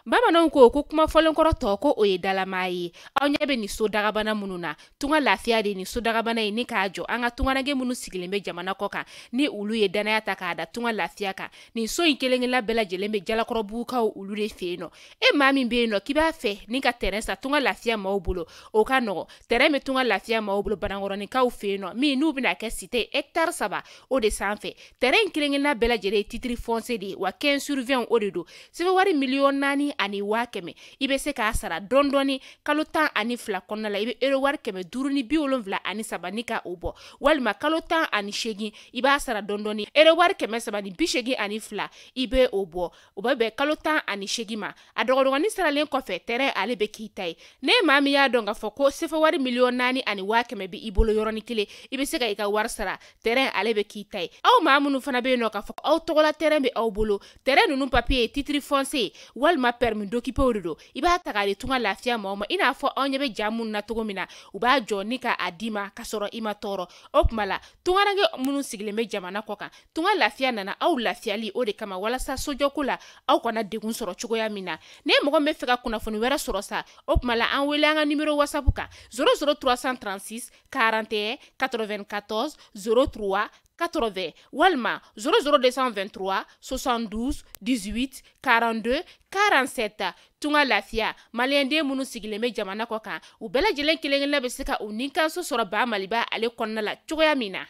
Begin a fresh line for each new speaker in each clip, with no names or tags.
Bamananw ko ko kuma fɔlenkɔrɔ tɔ ko o ye dalamaa ye. Aw ɲɛ bɛ nin so dagabana minnu na, tunga lafiya de nin so dagabana ye ni k'a jɔ an ka tungaranke minnu sigilen bɛ jamana kɔ kan ni olu ye danaya ta k'a da tunga lafiya kan. Nin so in kelen-kelenna bɛɛ lajɛlen bɛ Jalakɔrɔbugukaw olu de fɛ yen nɔ. E maa min bɛ yen nɔ k'i b'a fɛ ni ka terrain san tunga lafiya maaw bolo, o ka nɔgɔ. Terrain bɛ tunga lafiya maaw bolo Banankɔrɔninkaw fɛ yen nɔ, min n'u bɛna kɛ cité hectare 3 o de sanfɛ. Terrain in kelen-kelenna bɛɛ lajɛlen ye titre foncier de ye, wa 15 sur 20 o de don. Sɛbɛn wari 4,1 million i bɛ se k'a sara dɔɔni dɔɔni kalo 12 kɔnɔna la. I bɛ euro wari 573 ni ka o bɔ, walima kalo 18 i b'a sara dɔɔni dɔɔni euro wari 382 i bɛ o bɔ. O bɛ bɛn kalo 18 ma. A dɔgɔdɔgɔnin saralen kɔfɛ, terrain ale bɛ k'i ta ye. Ne maa min y'a dɔn k'a fɔ ko sefa wari 4,1 million bɛ i bolo yɔrɔnin kelen, i bɛ se ka i ka wari sara, terrain ale bɛ k'i ta ye. Aw maa minnu fana bɛ yen nɔ k'a fɔ aw tɔgɔla terrain bɛ aw bolo, terrain ninnu papier ye titre foncier walima permis d'occuper de don, i b'a ta k'a di tunga lafiya maaw ma. I n'a fɔ anw ɲɛ bɛ ja minnu na cogo min na, u b'a jɔ ni k'a d'i ma k'a sɔrɔ i ma tɔɔrɔ. O tuma la tungaranke minnu sigilen bɛ jamana kɔ kan, tunga lafiya nana aw lafiyali o de kama, walasa sojɔko la aw kana degun sɔrɔ cogoya min na. Ne mɔgɔ min bɛ fɛ ka kunnafoni wɛrɛ sɔrɔ sa, o tuma la an wele an ka numéro WhatsApp kan 00 336 41 94 03 80 walima 00 223 72 18 42 47. Tunga lafiya maliyɛnden minnu sigilen bɛ jamana kɔ kan, u bɛɛ lajɛlen kelen-kelenna bɛ se ka u nikanso sɔrɔ Ba Maliba ale kɔnɔna la cogoya min na.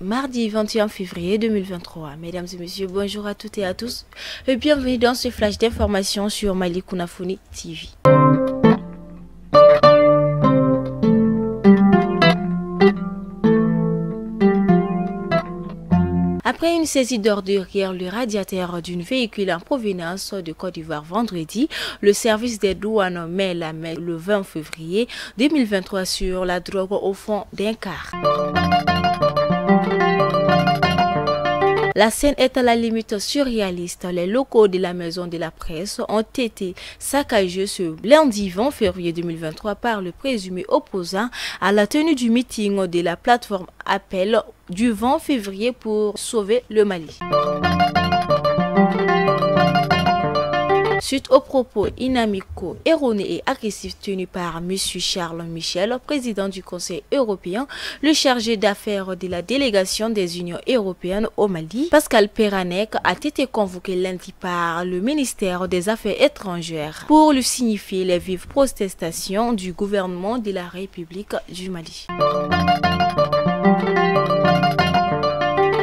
Mardi 21 février 2023. Mesdames et messieurs, bonjour à toutes et à tous et bienvenue dans ce flash d'information sur Mali Kunnafoni TV. Après une saisie d'ordures hier, le radiateur d'un véhicule en provenance de Côte d'Ivoire vendredi, le service des douanes met la main le 20 février 2023 sur la drogue au fond d'un car. La scène est à la limite surréaliste. Les locaux de la maison de la presse ont été saccagés ce lundi 20 février 2023 par le présumé opposant à la tenue du meeting de la plateforme Appel du 20 février pour sauver le Mali. Suite aux propos inamicaux, erronés et agressifs tenus par M. Charles Michel, président du Conseil européen, le chargé d'affaires de la délégation des Unions européennes au Mali, Pascal Perranek, a été convoqué lundi par le ministère des Affaires étrangères pour lui signifier les vives protestations du gouvernement de la République du Mali.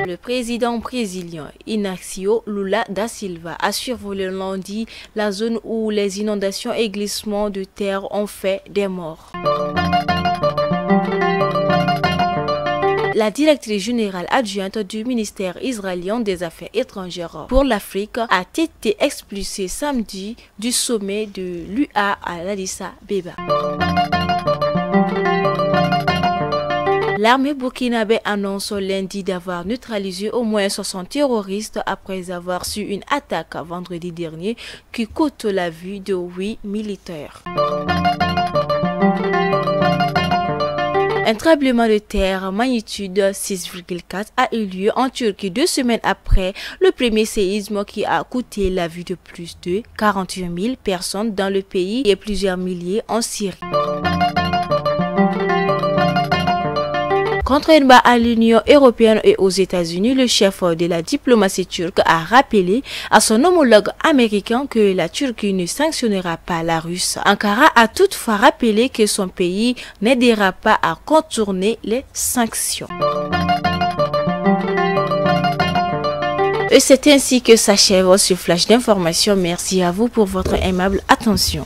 Le président brésilien Inácio Lula da Silva a survolé lundi la zone où les inondations et glissements de terre ont fait des morts. La directrice générale adjointe du ministère israélien des Affaires étrangères pour l'Afrique a été expulsée samedi du sommet de l'UA à l'Addis Abeba. L'armée burkinabé annonce lundi d'avoir neutralisé au moins 60 terroristes après avoir su une attaque vendredi dernier qui coûte la vie de 8 militaires. Un tremblement de terre magnitude 6,4 a eu lieu en Turquie 2 semaines après le premier séisme qui a coûté la vie de plus de 41 000 personnes dans le pays et plusieurs milliers en Syrie. Contrairement à l'Union européenne et aux États-Unis, le chef de la diplomatie turque a rappelé à son homologue américain que la Turquie ne sanctionnera pas la Russie. Ankara a toutefois rappelé que son pays n'aidera pas à contourner les sanctions. Et c'est ainsi que s'achève ce flash d'information. Merci à vous pour votre aimable attention.